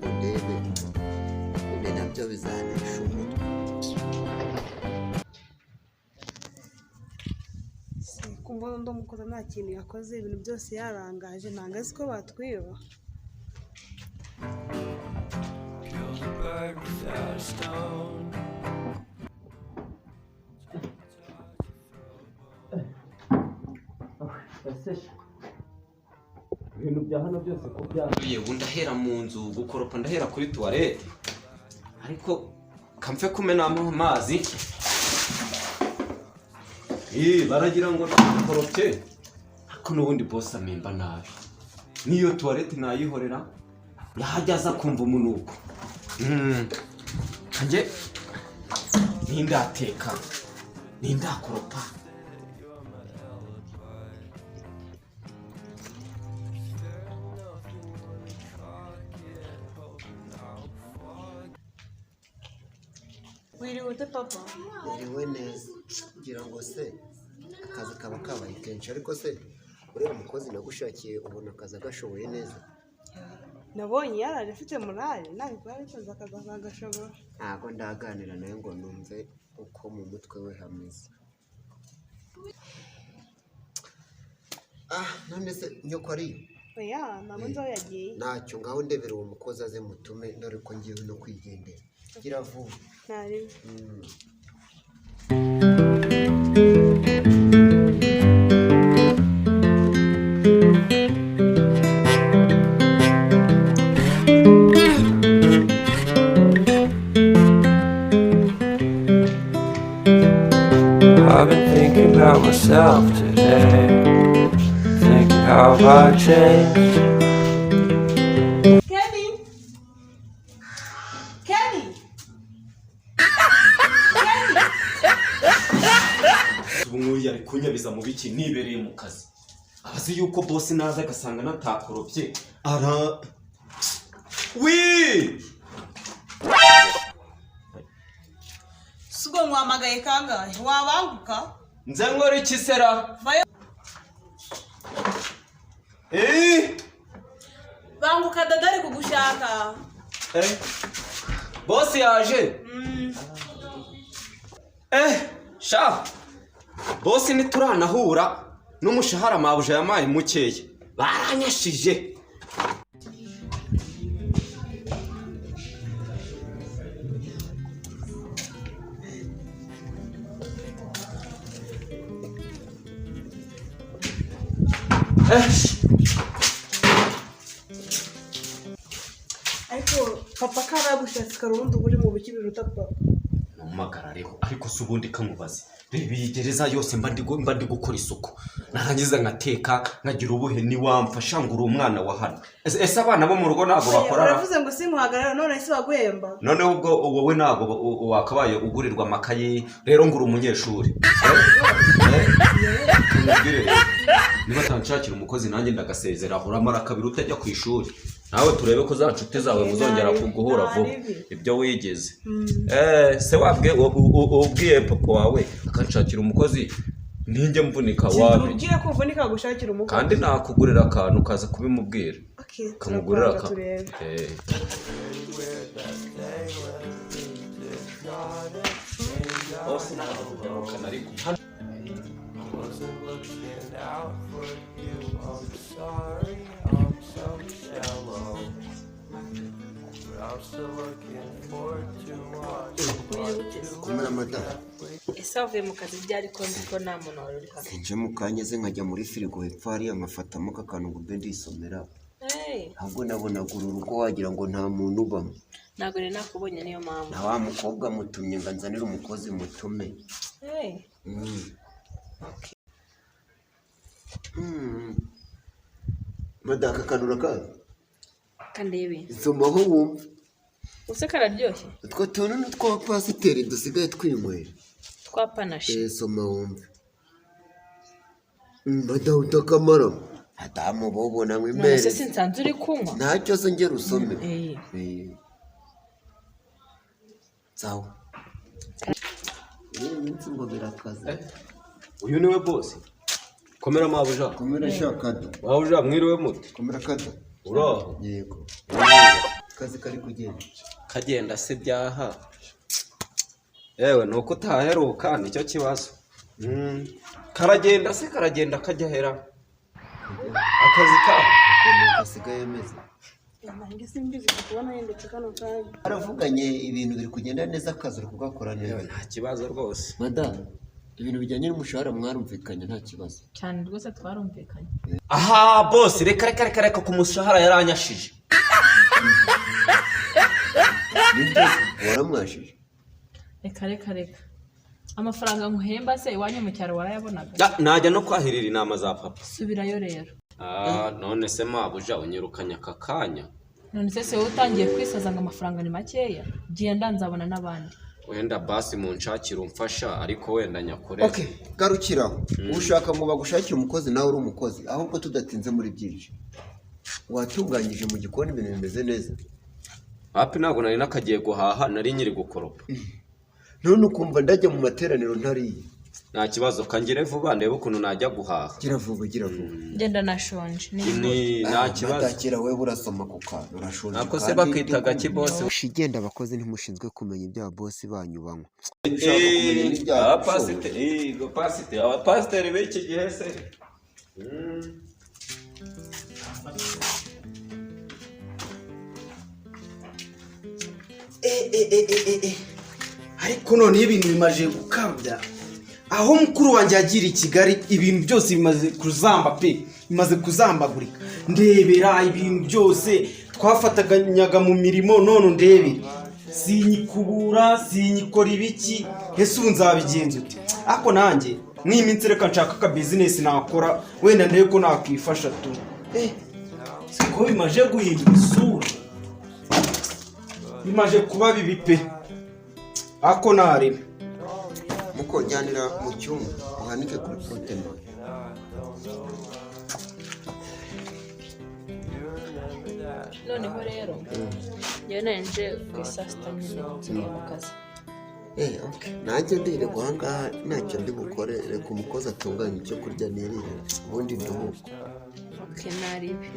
ngo ndebe, ibi nabyo bizanesha umutwe. Kumbona undi mukozi nta kintu yakoze, ibintu byose yarangaje, ntabwo azi ko batwiba. Killed a bird without a stone. Ibintu bya hano byose ko byanduye, ubu ndahera mu nzu gukoropa, ndahera kuri toilette, ariko kamfe kumenamo amazi. Baragira ngo nakoropye, ariko n'ubundi boss amemba nabi, n'iyo toilette nayihorera, yahajya aza kumva umunuko. Njye nindateka, nindakoropa. Wiriwe ute, papa? Niriwe neza. Kugira ngo se akazi kaba kabaye kenshi, ariko se uriya mukozi nagushakiye ubona akazi agashoboye neza? Nabonye yaraje afite morale, nabikora abikoze akazi agashobora. Ntabwo ndaganira nawe ngo numve uko mu mutwe we hameze. Ah, none se nyoko ariyo? Oya, ntabwo nzi aho yagiye. Ntacyo, ngaho ndebera uwo mukozi aze mutume, dore ko ngiwe no kwigendera. Gira vuba. Ntaribi. I've been thinking about myself today. Thinking how I've changed. Kenny, Kenny! Kenny! Ubu nk'uyu ari kunyabiza mu biki nibereye mu kazi? Abazi yuko boss naza agasanga natakoropye ara wi. Si ubwo nkuhamagaye kangahe? Wabanguka. Nze nkora iki sera? Vayo. Eh. Banguka, dada ari kugushaka. Eh, boss yaje. Sha boss, ntituranahura n'umushahara mabuja yamaye mukeya, baranyashije. Ariko papa karagushatse karundi, uba uri mu biki biruta papa? Ntumpagarareho. Ariko se ubundi kamubaze, reba iyi gereza yose, mba ndi gukora isuku, narangiza nkateka, nkagira ubuhe? Ntiwamfasha ngo uri umwana wa hano? Ese abana bo mu rugo ntabwo bakora? Uravuze ngo sinkuhagarara, none se baguhemba? Noneho ubwo wowe ntabwo wakabaye ugurirwa amakayi rero ngo uri umunyeshuri? Eh? Tumubwire rero, niba atanshakira umukozi nanjye ndagasezera. Uramara kabiri utajya ku ishuri nawe, turebe ko za nshuti zawe muzongera guhura vuba. Ibyo wigeze. Se wabwe ubwiye papa wawe akanshakira umukozi, ninjye mvunika wabi? Ubwire ko uvunika gushakira umukozi. Kandi nakugurira akantu ukaza kubimubwira. Okay, Kamugurira turakwanga aka turebe. Bose ntabwo tugarukana, ariko hano Wasn't looking out for you. I'm sorry, I'm so shallow. But I'm still looking forward to watching part two. Komera, madamu. Ese wavuye mu kazi ryari, ko nzi ko nta muntu wari uri hano? Nje mu kanya ze, nkajya muri firigo hepfo hariya, nkafatamo akantu ngo mbe ndisomera. Hey, Ahubwo nabonaga uru rugo wagira ngo nta muntu ubamo. Ntabwo nari nakubonye, niyo mpamvu. Na wa mukobwa mutumye ngo anzanire umukozi mutume. Hey. Madaka, akantu urakazi? Kandebe. Somaho wumve. Use kararyoshye. Utwo tuntu ni utw'abapasiteri dusigaye twinywera. Twa panache. Soma wumve. Madamu, utakamara madamu bobona None se mwimere. sinsanze uri kunywa? Ntacyo se, ngera usome. Eh. Sawa, iyi minsi ngo birakaze. Uyu niwe boss. Komera, mabuja. Komera shakada. Mabuja, mwiriwe mute? Komera kada. Uraho? Yego. Akazi kari kugenda. Kagenda se byaha? Yewe, ni uko utahaheruka, nicyo kibazo. Karagenda se, karagenda kajya hera akazi kaho. Ukuntu gasigaye ameze. Nanjye simbizi, kubona yendetse kano kanya. Aravuganye, ibintu biri kugenda neza, akazi uri kugakora neza. Nta kibazo rwose. Madamu, ibintu bijyanye n'umushahara mwarumvikanye, nta kibazo? Cyane rwose, twarumvikanye. Aha bose, reka reka reka reka, ku mushahara yaranyashije. Nibyo, waramwashije? Reka reka reka, amafaranga nkuhemba se iwanyu mu cyaro warayabonaga? Najya no kwahirira inama za papa. Subirayo rero. Ah, none se mabuja unyirukanye aka kanya? None se wowe utangiye kwisaza ngo amafaranga ni makeya? Genda, nzabona n'abandi. Wenda basi munshakire umfasha, ariko wenda nyakorera. Okay, garukiraho. Ushaka ngo bagushakire umukozi, nawe uri umukozi. Ahubwo tudatinze muri byinshi, watunganyije mu gikoni, ibintu bimeze neza? Hapi, ntabwo nari nakagiye guhaha, nari nkiri gukoropa. None ukumva ndajya mu materaniro ntariye. Nta kibazo, kangire vuba ndebe ukuntu najya guhaha. Gira vuba, gira vuba. Genda, nashonje. Ni nta kibazo. Matakira, wewe urasoma ku kantu, urashonje. Nako se kandi bakitaga ki bosi? Igenda, abakozi ntimushinzwe kumenya ibya bosi banyu banywa. Ushaka kumenya n'ibya Abapasiteri b'iki gihe se. Ariko noneho ibintu bimaze gukabya. Aho mukuru wanjye yagiriye i Kigali, ibintu byose bimaze kuzamba pe, bimaze kuzambagurika. Ndebera ibintu byose twafataganyaga mu mirimo, none ndebera sinyikubura, sinyikora ibiki. Ese ubu nzabigenza ute? Ariko nanjye mw'iyi minsi reka nshaka aka business nakora, wenda ndebe ko nakwifasha tu. Siko bimaze guhindura isura, bimaze kuba bibi pe, ako nareba. Mukojyanira mu cyumba uhanike kuri portemone. Noneho rero njyewe nari nje ku isaa sita nyine, ngiye mu kazi. Eh, okay. Nanjye ndirirwa aha ngaha, ntacyo ndi bukore. Reka umukozi atunganye icyo kurya nirire, ubundi nduhuke. Okay, naribi.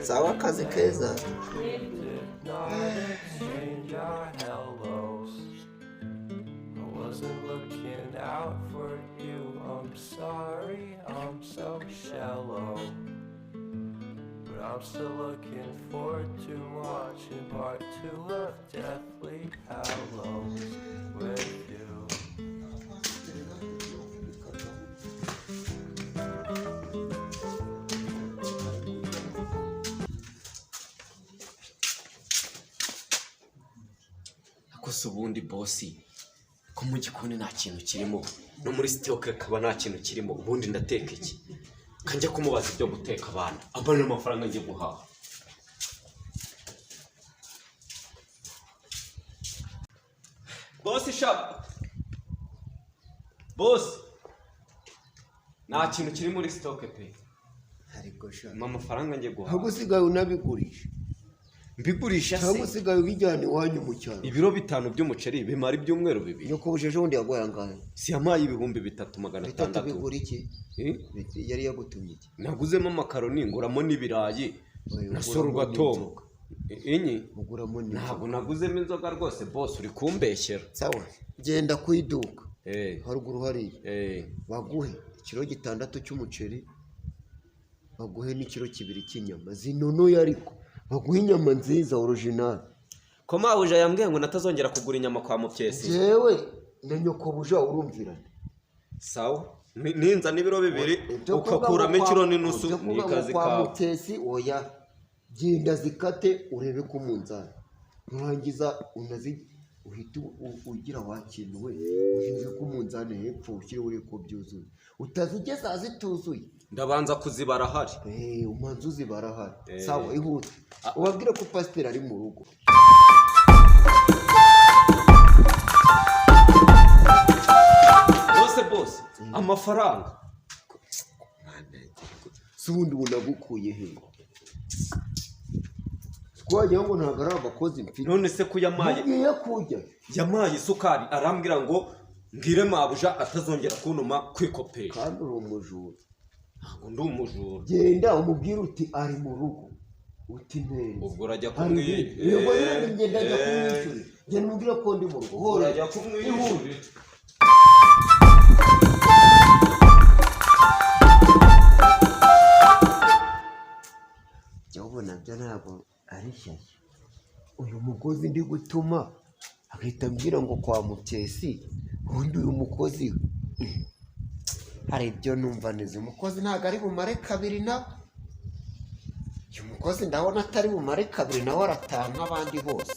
Sawa, akazi keza. Exchange our hellos. I wasn't looking out for you. I'm sorry, I'm so shallow. But I'm still looking forward to watching part two of Deathly Hallows with you. Ariko se ubundi bosi, ko mu gikoni nta kintu kirimo, no muri stock akaba nta kintu kirimo, ubundi ndateka iki? Kanjya kumubaza ibyo guteka abana, abana amafaranga njye guhaha. Bosi sha, bosi, nta kintu kiri muri stock pe. Ariko sha, Mpa amafaranga njye guhaha. ntabwo usigaye unabigurisha? Mbigurisha Cyangwa se? usigaye ubijyana iwanyu mu cyaro? Ibiro 5 by'umuceri bimara ibyumweru 2. Nyoko ejo bundi yaguhaye angahe? Si yampaye 3600? 3 bigura iki? Eh? Yari yagutumye iki? Naguzemo amakaroni, nguramo n'ibirayi. Oya, Na uguramo sorwatomu. n'inzoga. Inyi? Uguramo n'inzoga. Ntabwo naguzemo inzoga rwose boss, uri kumbeshyera. Sawa, genda ku iduka haruguru hariya, baguhe ikiro 6 cy'umuceri, baguhe n'ikiro 2 cy'inyama zinonoye, ariko baguhe inyama nziza original. Ko mabuja yambwiye ngo natazongera kugura inyama kwa mupyesi? Jewe na nyokobuja urumvirana. Sawa. Ninza n'ibiro 2, Ibyo kuvuga ngo ugakuramo ikiro n'inusu, ibyo ni kuvuga ngo kazi kwa kawe. Mutesi, oya. Genda zikate, urebe ku munzani, nurangiza unazi uhite ugira wakintu we uhinge ku munzani hepfo, ushyire uri ko byuzuye, utazigeza zituzuye. Ndabanza kuzibara ahari. Eh, umanza uzibara ahari. Sawa, ihute, ubabwire ko pasiteri ari mu rugo. Bose, bose, amafaranga. Si ubundi ubu nagukuye he? Twagira ngo ntabwo ari abakozi mfite. None se ko yamaye? Ngiye kujya. Yamaye isukari, arambwira ngo mbwire mabuja atazongera kuntuma kwikopesha. Kandi uri umujura. Ntabwo ndi umujura. Genda umubwire uti ari mu rugo. Uti neza. Ubwo urajya Hari kumwishyura. ibindi. Yego rero ngenda njya kumwishyurira, ngenda umubwire ko ndi mu rugo. Hora. Urajya kumwishyurira. Jya ubona byo ntabwo ari shyashya. Uyu mukozi ndi gutuma agahita ambwira ngo kwa mukesi. Ubundi uyu mukozi, hari ibyo numva neza. Umukozi ntabwo ari bumare kabiri nawe. Uyu mukozi ndabona atari bumare kabiri nawe, arataha nk'abandi bose.